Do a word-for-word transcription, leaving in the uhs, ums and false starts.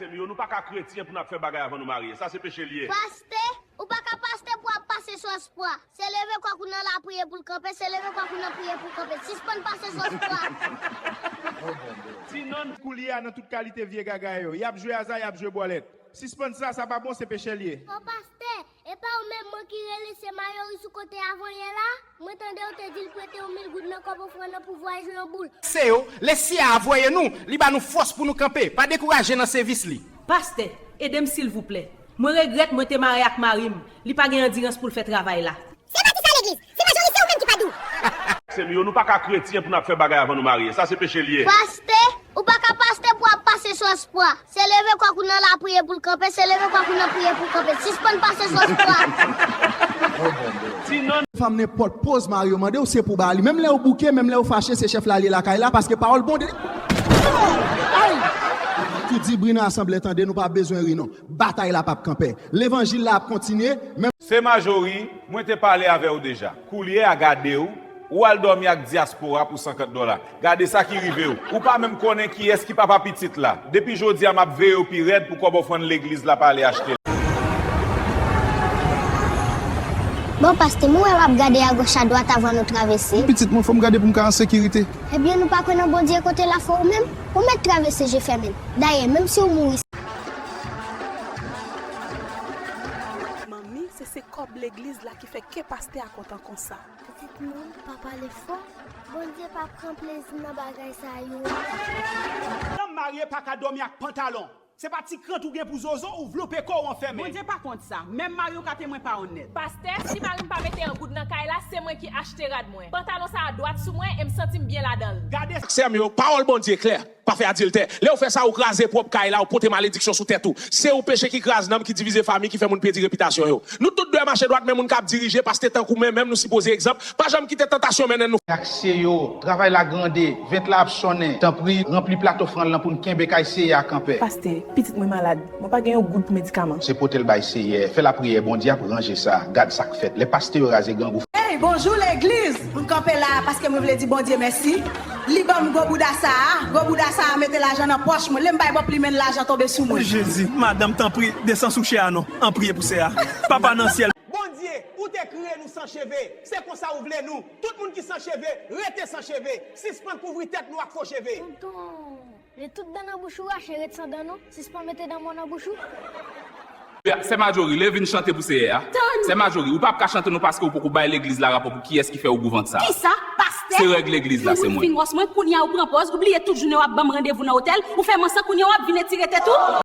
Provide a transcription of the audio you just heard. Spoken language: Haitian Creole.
Sè m yo, nou pa ka kretyen pou n ap fè bagay avan nou marye. Sa se peche l ye. Pastè, ou pa ka pastè pou ap pase sòspwa. Se leve kòk ou nan lapriyè pou l kanpe, se leve kòk ou nan priyè pou l kanpe. Sispann pase sòspwa. Ti nonn. Koulye a nan tout kalite vye gaga yo. Y ap jwe aza, y ap jwe bòlèt. Sispann sa, sa pa bon, se peche l ye. O pastè, e pa ou menm mwen ki rele sè Mayori sou kote avan yè la? Mwen tande w te di l prete w mil goud nan kòb ofrann nan pou vwayaje yon boul. Se yo, Lesye a voye nou, li ba nou fòs pou nou kanpe. Pa dekouraje nan sèvis li. Pastè, ede m silvouplè. Mwen regrèt mwen te mare ak mari m. Li pa gen andirans pou l fè travay la. Se pa ti sa legliz, se majorite ou menm ki pa dou. Sè m yo, nou pa ka kretyen pou n ap fè bagay avan nou marye. Sa se peche l ye. Pastè, ou pa ka pastè pou ap pase sòspwa. Se leve kòk ou nan lapriyè pou l kanpe, se leve kòk ou nan priyè pou l kanpe. Sispann pase sòspwa. Ti nonn. Fanm nenpòt poz mari w mande w, se pou ba li. Menm lè w bouke, menm lè w fache, se chèf la li ye lakay la, paske pawòl Bondye. Ay! Ti dibri nan asanble tande, nou pa bezwen ri non. Batay la p ap kanpe. Levanjil la ap kontinye. Menm. Sè Majori, mwen te pale avè w deja. Koulye a gade w, ou al dòmi ak dyaspora pou sankant dòla. Gade sa ki rive w. Ou pa menm konnen kiyès ki papa pitit la. Depi jodi a m ap veye w pi rèd pou kòb ofrann legliz la pa ale achte l. Bon, pastè, mwen wè w ap gade agòch adwat avan nou travèse. Pitit mwen, fò m gade pou m ka an sekirite. Ebyen, nou pa kwè nan Bondye kote lafwa ou menm? Ou mèt travèse je fèmen. Dayè, menm si w mouri. Manmi, se, se kòb legliz la ki fè kè pastè a kontan konsa. Pitit mwen, pa pale fò. Bondye pa pran plezi nan bagay sa yo. Nonm marye pa ka dòmi ak pantalon. Se pa ti krant ou gen pou zozo ou vlope kò w anfèmen. Bondye pa kont sa. Menm mari w ka temwen pa onèt. Pastè, si mari m pa mete yon goud nan kay la, se mwen ki achte rad mwen. Pantalon sa a dwat sou mwen e m santi m byen ladan l. Gade. Sè m yo, pawòl Bondye klè. Pa fè adiltè. Lè w fè sa, ou kraze pwòp kay la, ou pote malediksyon sou tèt ou. Se yon peche ki kraze nanm, ki divize fanmi, ki fè moun pèdi repitasyon yo. Nou tout dwe mache dwat, men moun k ap dirije, pastè tankou mwen menm, nou sipoze egzanp. Pa janm kite tantasyon mennen nou. Taksye yo, travay la grande, vent la ap sonnen. Tanpri, ranpli plato ofrann lan pou n kenbe kay Seyè a kanpe. Pastè, pitit mwen malad. Mwen pa gen yon goud pou medikaman. Se pote l bay Seyè. Fè lapriyè, Bondye ap ranje sa. Gad sa k fèt. Lè pastè yo raze grangou. Ey, bonjou legliz! M kanpe la paske mwen vle di Bondye mèsi. Li ban m gwo bouda sa a. Gwo bouda sa a mete lajan nan pòch mwen. Lè m bay bòp li, men lajan tonbe sou mwen. Jezi, madanm, tanpri, desann sou chè a non. An priye pou sè a. Papa nan syèl. Bondye, ou te kreye nou san cheve. Se konsa ou vle nou. Tout moun ki san cheve, rete san cheve. Sispann kouvri tèt nou ak fo cheve. Tonton, men tout dan nan bouch ou rache, ret san dan non. Sispann mete dan mò nan bouch ou. Sè Majori, leve vin chante pou Seyè a. Tann! Sè Majori, ou p ap ka chante non paske ou poko bay legliz la rapò pou kiyès ki fè ou gou vant sa a. Kisa? Pastè? Se règ legliz la, se mwen. Fin wòs mwen, kounye a ou pran pòz, ou bliye tout jounen w ap ban m randevou nan otèl, ou fè mansan kounye a w ap vin etire tèt ou.